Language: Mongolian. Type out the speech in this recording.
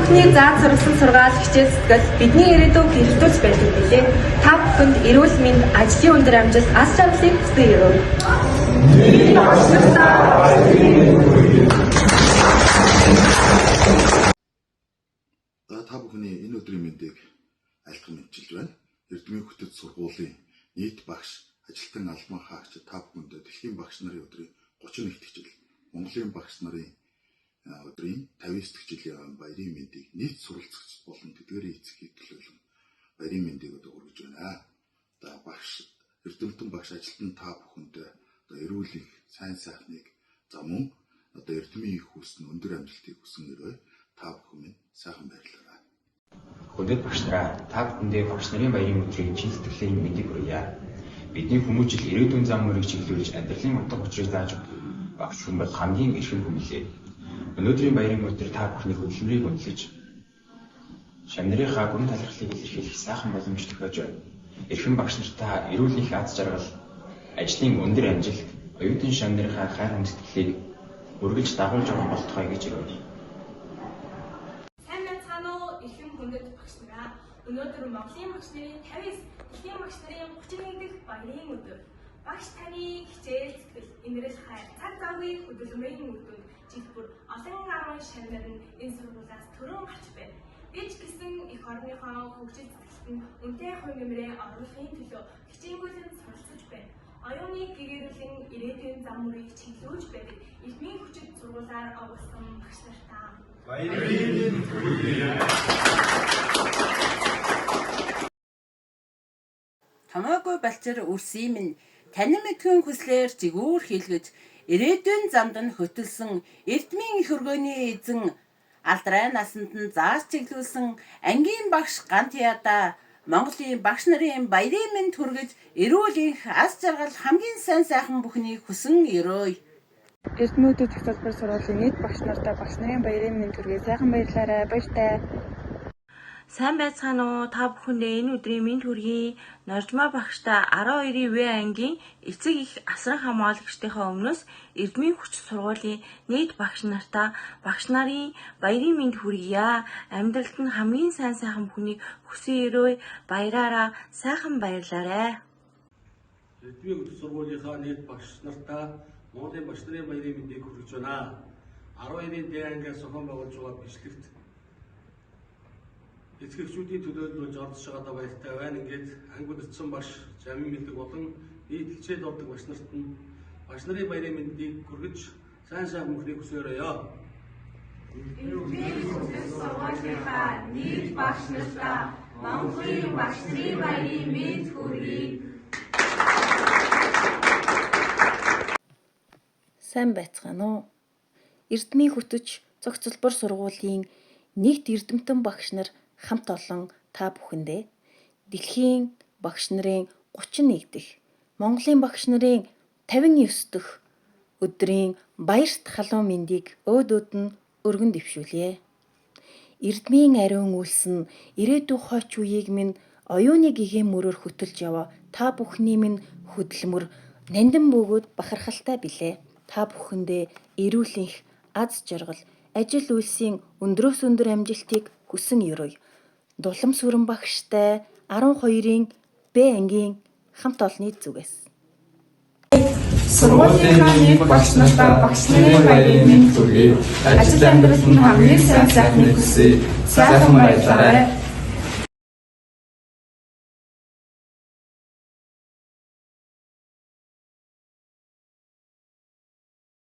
бүхний зааж сургасан сургаал, хичээл зүтгэл бидний ирээдүйг гэрэлтүүлж байдаг билээ. Та бүхэнд эрүүл мэнд, ажлын өндөр амжилт, аз жаргалыг хүсэн ерөөе. За, та бүхний энэ өдрийн мэндийг айлтган мэндчилж байна. Эрдмийн хөтөч сургуулийн нийт багш, ажилтан, албан хаагч та бүхэндээ Дэлхийн багш нарын өдрийн 31 дахь жил, Монголын багш нарын өдрийн 59 дахь жилийн баярын мэндийг нийт суралцагч болон тэдгээрийн эцгийг төлөөлөн баярын мэндийг одоо хүргэж байна. За, багш, эрдэмтэн багш, ажилтан та бүхэндээ одоо эрүүл энх, сайн сайхныг, за мөн одоо эрдмийн их хүүс нь өндөр амжилтыг хүсэн ерөөе. Та бүхэн минь сайхан баярлалаа. Хүндэт багш нараа, та бүхэндээ багш нарын баярын өдрийн чин сэтгэлийн мэндийг хүргье. Бидний хүмүүжил ирээдүйн зам мөрийг чиглүүлж, амьдралын утга учирыг зааж багш хүн бол хамгийн эрхэм хүн билээ. Өнөөдрийн баярын өдөр та бүхний хөдөлмөрийг үнэлж, шавь нарынхаа гүн талархлыг илэрхийлэх сайхан боломж тохиож байна. Эрхэм багш нартаа эрүүл энх, аз жаргал, ажлын өндөр амжилт, оюутан шавь нарынхаа хайр хүндэтгэлийг үргэлж дагуулж явах болтугай гэж ерөөе. Сайн байцгаана уу, эрхэм хүндэт багш нараа. Өнөөдөр Монголын багш нарын 59, дэлхийн багш нарын 31 дахь баярын өдөр. Багш таны хичээл зүтгэл, инэрл хайр, цаг завгүй хөдөлмөрийн үр дүнд жил бүр олон арван шавь нар нь энэ сургуулиас төрөн гарч байна. Би ч гэсэн эх орныхоо хөгжил зүтгэлтэнд үнэтэй хувь нэмрээ оруулахын төлөө хичээнгүйлэн суралцаж байна. Оюуныг гэгээрүүлэн ирээдүйн зам мөрийг чиглүүлж байдаг Эрдмийн хүчит сургуулиар овогсон багш нартаа Баярын мэнд хүргэе. Томоогүй балчир үрсийн минь танин мэдэхүйн хүслээр жигүүр хийлгэж, ирээдүйн замд нь хөтөлсөн эрдмийн эх өргөөний эзэн алдрай насанд нь зааж чиглүүлсэн ангийн багш Гантьяда Монголын багш нарын баярын мэнд хүргэж, эрүүл энх, аз жаргал, хамгийн сайн сайхан бүхнийг хүсэн ерөөе. Эрдэмтдүүд зохицолбор сургуулийн нийт багш нартаа багш нарын баярын мэнд хүргэе. Сайхан баярлаарай. Баяртай. Сайн байцгаана уу? Та бүхэндээ энэ өдрийн мэнд хүргэе. Норжмаа багштай 12-ийн В ангийн эцэг эх асран хамгаалагчдынхаа өмнөөс Эрдмийн хүч сургуулийн нийт багш нартаа багш нарын баярын мэнд хүргье. Амьдралд нь хамгийн сайн сайхан бүхнийг хүсэн ерөөе. Баяраараа сайхан баярлаарай. Эрдмийн хүч сургуулийнхаа нийт багш нартаа Монголын багш нарын баярын мэндийг хүргэж байна. 12-ийн Д ангиас зохион байгуулж байгаа бичлэгт эцэг эхчүүдийн төлөөлөл болж оролцож байгаадаа баяртай байна. Ингээд анги удирдсан багш Жамин Мэлэг болон нийт хичээл ордог багш нарт нь багш нарын баярын мэндийг хүргэж, сайн сайхан бүхнийг хүсээрэй. Эрдмийн хүчит сургуулийнхаа нийт багш нартаа Монголын багш нарын баярын мэнд хүргэе. Сайн байцгаана уу? Эрдмийн хөтөч зохицолбор сургуулийн нийт эрдэмтэн багш нар хамт олон та бүхэндээ Дэлхийн багш нарын 31 дэх, Монголын багш нарын 59 дэх өдрийн баярт халуун мэндийг өөд өөд нь өргөн дэвшүүлье. Эрдмийн ариун үйлс нь ирээдүйн хойч үеийг минь оюуны гэгээн мөрөөр хөтөлж яваа та бүхний минь хөдөлмөр нандин бөгөөд бахархалтай билээ. Та бүхэндээ эрүүл энх, аз жаргал, ажил үйлсийн өндрөөс өндөр амжилтыг хүсэн ерөөе. Дулам сүрэн багштай 12-ын Б ангийн хамт олонны зүгээс. Сургуулийнхаа нийт багш нартаа багш нарын баярын мэнд хүргэе. Ажил амьдралд нь хамгийн сайн сайхныг хүсье. Сайхан баярлаарай.